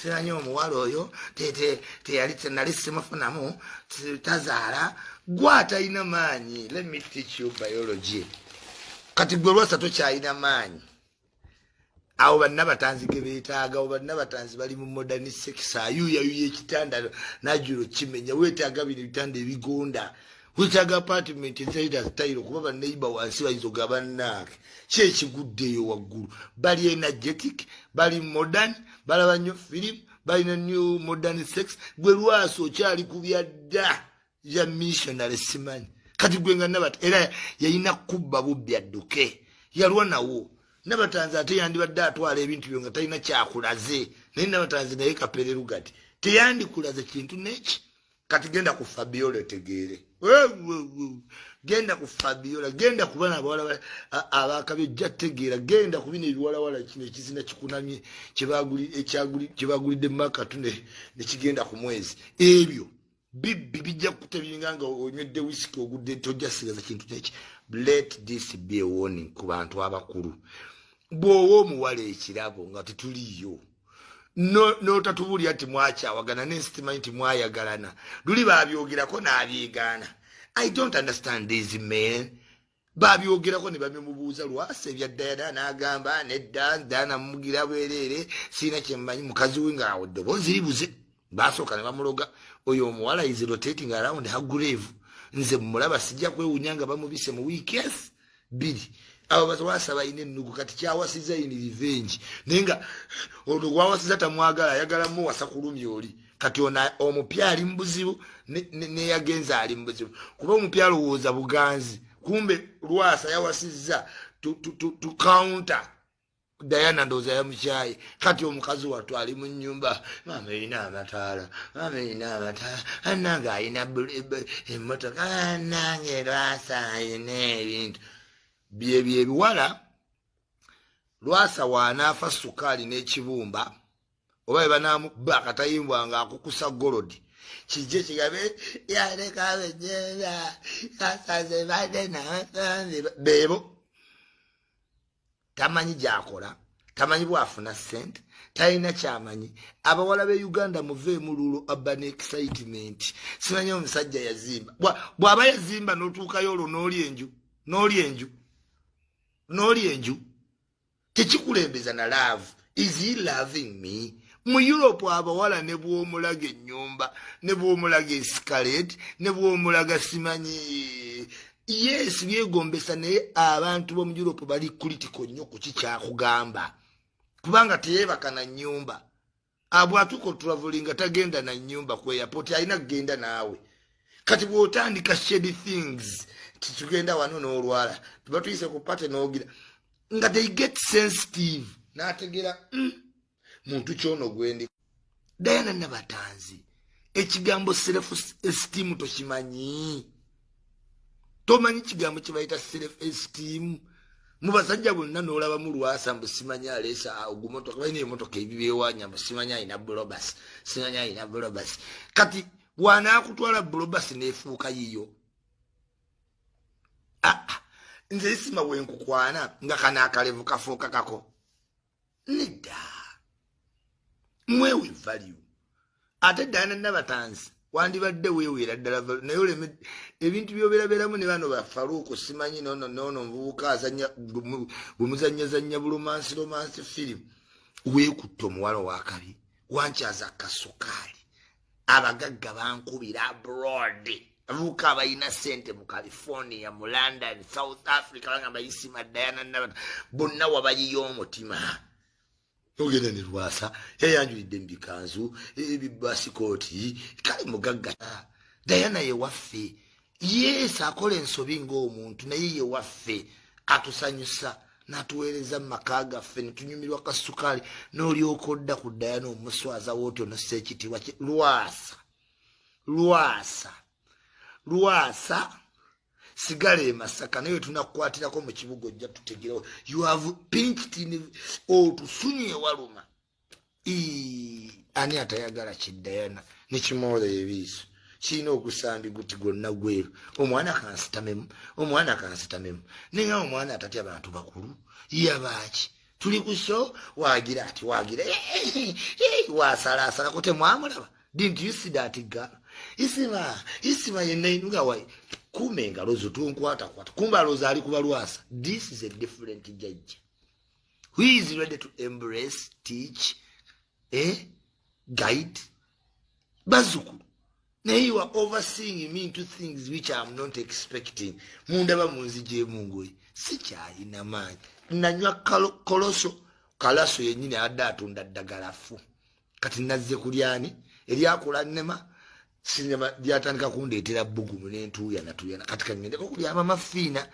Simanyi omuwala oyo teyali, nali simufunamu, tazaala. Gwe atalina maanyi, let me teach you biology. Kati gwe Lwasa tokyalina maanyi. Abo banna batanzi ge beetaaga. Abo banna batanzi bali mu modern sex, ayuuyayuya ekitanda najulo kimenya. Weetaaga bino ebitanda ebigonda, wetaaga apartment ezalina style, kuba baneiba wansi bayinza ogaba bannaake ki ekiguddeeyo waggulu. Bali energetic, bali modern, balaba nnyo film, balina new modern sex. Gwe Lwasi okyali ku byadda ya missionary. Simanyi kati gwe nga Nabata era yalina kubba bubbi adduke, yalwa nawo. Nabatanzi ate yandibadde atwala ebintu byo nga talina kyakulaze, naye Nabatanzi naye kapereru gati teyandikulaze kintu neki. Kati genda ku Fabiola otegeere, genda ku Fabiola, genda ku bana abawala abakabi, ojja tegeera. Genda ku bino ebiwalawala, kino ekizina kikunamye kyebagulidde makatu nekigenda ku mwezi. Ebyo bibbi bijja kukutebiringa nga onywedde wisiki ogudde, tojja sigaza kintu neki. Let this be a warning ku bantu abakulu. Bw'owa omuwala ekirabo nga tetuliyo, n'otatubuulira nti mwakyawagana, nensi timanyi nti mwayagalana, luli babyogerako n'abyegaana. I don't understand these men. Babyogerako ne babimubuuza Lwasa ebya Dayana, n'agamba nedda, Dayana mumugira bwereere, siina kyemmanyi. Mukazi we ngaawo ddoboozi libuze, basooka ne bamuloga. Oyo omuwala is rotating around her grave. Nze mumulaba, sijja kwewunya nga bamubise mu weeks 2. Abo Lwasa balina ennugu. Kati kyawasiza in revenge, naye nga ono gwawasiza tamwagala, ayagala muwasa kulumya oli. Kati ono omupya ali mu buzibu, neyagenza ali mu buzibu, kuba omupya alowooza buganzi, kumbe Lwasa yawasizza to counter Diana. Ndowooza yamukyaye. Kati omukazi wattu ali mu nyumba, maama erina amataala, maama erina amataala, anange alina emmotoka, anange Lwasa alina ebintu byebyo ebiwala. Lwasa waanaafa sukaali n'ekibumba oba bwe banaamuba akatayimbwa nga akukusa gold, kijje kigabe yaleka benyera asaze badde beebo. Tamanyi gyakola, tamanyi bwafuna sente, talina kyamanyi. Abawala be Uganda, muveemu lulo urban excitement. Simanyi omusajja yazimba, bw'aba yazimba n'otuukayo olwo n'oli enju, n'oli enju, n'oli enju, tekikulembeza na love. Is he loving me? Mu Europe abawala ne bwomulaga ennyumba, ne bwomulaga Escalade, ne bwomulaga simanyi, yes, byegombesa, naye abantu b'omu Europe bali critical nnyo ku kikyakugamba, kubanga teyeebaka na nnyumba. Abwatuka otravelinga, tagenda na nnyumba ku airport, alina kugenda naawe. Kati bw'otandika shady things, titugenda wano n'olwala, tuba tuyise ku party n'ogira nga they get sensitive, n'ategera muntu kyono gwendi. Diana Nabatanzi, ekigambo self esteem tokimanyi, tomanyi kigambo kyebayita self esteem. Mu basajja bonna n'olabamu Lwasa, mbu simanyi aleesa ogumotoka, balina emotoka ebibeewanya, mbu simanyi alina Brabus, simanyi alina Brabus. Kati bw'anaakutwala Brabus neefuuka yiyo. Aa, nze isima bwenkukwana nga kano akalevu kafuuka kako, nedda, mwewe value. Ate Diana Nabatanzi, wandibadde weeweera ddala value, naye oleme ebintu byobeerabeeramu ne bano bafaluuku, simanyi nono nono omuvubuka azanya bwemuzanyazanya bulomance, romance film. Weekutta omuwala owakabi, wankyaza kasukaali. Abagagga bankubira abroad, abavubuka abalina sente mu California, mu London, South Africa, bagamba Isima Diana Nabata, bonna wabayiyo omutima. Ogenda ne Lwasa yayanjulidde mu bikanzu ebibasikooti, kale mugagga. Diana yewaffe. Yes, akola ensobi ng'omuntu, naye yewaffe, atusanyusa n'atuweereza mu maka gaffe netunyumirwa kasukaali. N'olyoka odda ku Diana omuswaza wootyo, nossa ekitiibwa kye. Lwasa, Lwasa, Lwasa, sigala e Masaka, naye tunakukwatirako mu kibuga, ojja tutegerawo. You have pinched in, otusunye ewaluma. Ani atayagala kiDayana nekimoola ebiiso kirina ogusambi guti gwonna gweru? Omwana kansitamemu, omwana kansitamemu, naye nga omwana atatya bantu bakulu yabaaki? Tuli ku show, wagira ati wagira wasalaasala ko temwamulaba. Didn't you see that girl? Isima, Isima yenna nga wa kuuma engalo zo, tonkwatakwata. Kumba alowooza ali kubalwasa. This is a different jajja who is ready to embrace, teach, guide bazzukulu. Naye you are overseeing me into things which I am not expecting. Mundaba munzigyemu ngoye, sikyalina maanyi. Nanywa koloso kalaso yennyini adde atunda ddagala fu. Kati nazze kulyani eryakola nema sinema lyatandika kundeetera bugumu nentuuyana tuyana. Kati kaŋŋendeko kulya mama Fiina.